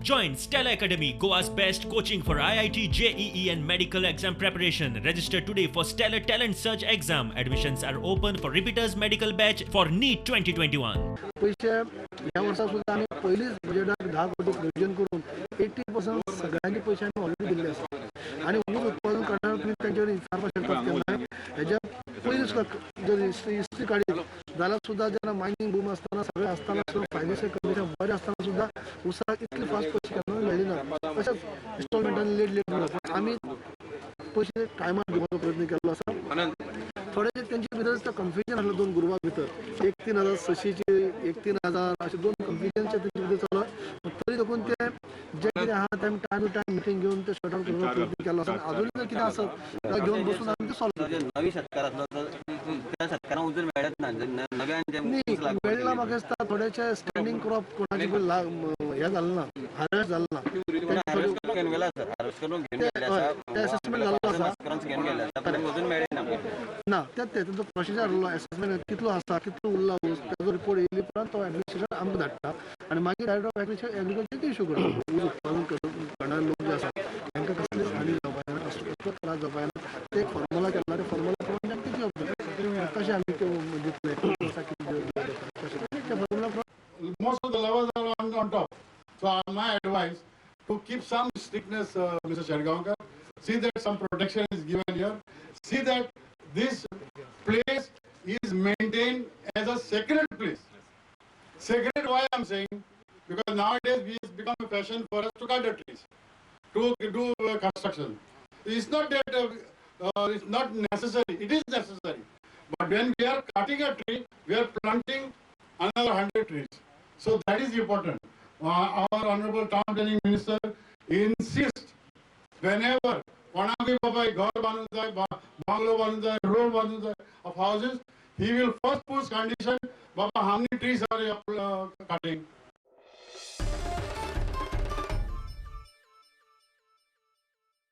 Join Stellar Academy, Goa's best coaching for IIT, JEE and medical exam preparation. Register today for Stellar Talent Search exam. Admissions are open for repeaters medical batch for NEET 2021. पयशे ह्या वर्सा सुद्दां आमी पयलींच बजेटाक 10 कोटी provision करून 80% सगळ्यांचे पयशे आमी ऑलरेडी दिल्ले आसा. आनी ऊस उत्पादन करणारे तुमी तेंचे कडेन विचारपाक शकतात केन्नाय. हेज्या पयलीं सुद्दां जर हिस्ट्री काडीत जाल्यार सुद्दां, जेन्ना मायनींग बूम आसतना, सगळें आसतना सुद्दां, फायनान्शियल कंडिशन बरें आसतना सुद्दां उसाक इतली फास्ट पयशे केन्ना मेळ्ळी ना. तशेंच इन्स्टॉलमेंटान लेट लेट मेळ्ळो, पूण आमी पयशे टायमार दिवपाचो प्रयत्न केल्लो आसा. थोडेशे तेंचे भितर कन्फ्युजन आसलें दोन ग्रुपा भितर, एक 3600ची, एक 3000, अशे दोन कन्फ्युजनचे तेंचे भितर चालू आहा. तरी देखून ते जे कितें आहा ते आमी टायम टू टायम मिटींग घेवन ते सॉर्ट आउट करपाचो प्रयत्न केल्लो आसा. आनी अजून जर कितें आसत जाल्यार घेवन बसून आमी ते सॉल्व जे नवी शेतकार आसलो तर त्या शेतकारांक अजून मेळत ना, जे नव्यान जे न्ही. ऊस लागवड मेळ्ळा. केली. म्हाका दिसता थोडेशे स्टँडींग क्रॉप कोणाचे पळय हें जालें ना, हार्वेस्ट जालें ना. पूण हार्वेस्ट करून घेवन गेला सर, हार्वेस्ट करून घेवन ते गेले हय, ते आसा. Assessment जाल्लो आसा. मास्करांच घेवन गेले आसा, पूण अजून मेळ्ळे ना. ना, तेच ते तेंचो प्रोसिजर आसलो. एसेसमेंट कितलो आसा, कितलो उरला ऊस, ताजो रिपोर्ट येयली उपरांत तो एडमिनिस्ट्रेशन आमकां धाडटा आनी मागीर डायरेक्टर ऑफ एग्रीकल्चर ते इशू करता. ऊस उत्पादन करणारे लोक जे आसा तांकां कसलीच हानी जावपा जायना, कसलो त्रास जावपा जायना. ते एक फॉर्मुला केला, ते फॉर्मुला प्रमाणे तांकां दिवप जाता. कशें आमी ते दितले, वर्सा कितें दिवप जाता, तशें त्या फॉर्मुला प्रमाणे. Most of the levels are on top. So my advice to keep some strictness, Mr. Shergaonkar, see that some protection is given here. See that this place is maintained as a sacred place. Sacred, why I'm saying? Because nowadays it's become a fashion for us to cut the trees, to do construction. It's not that it's not necessary. It is necessary. But when we are cutting a tree, we are planting another 100 trees. So that is important. Our honorable town planning minister insists whenever कोणाकूय बाबा घर बांदूंक जाय, bungalow बांदूंक जाय, road बांदूंक जाय of houses, he will first put condition, Baba, how many trees are you cutting?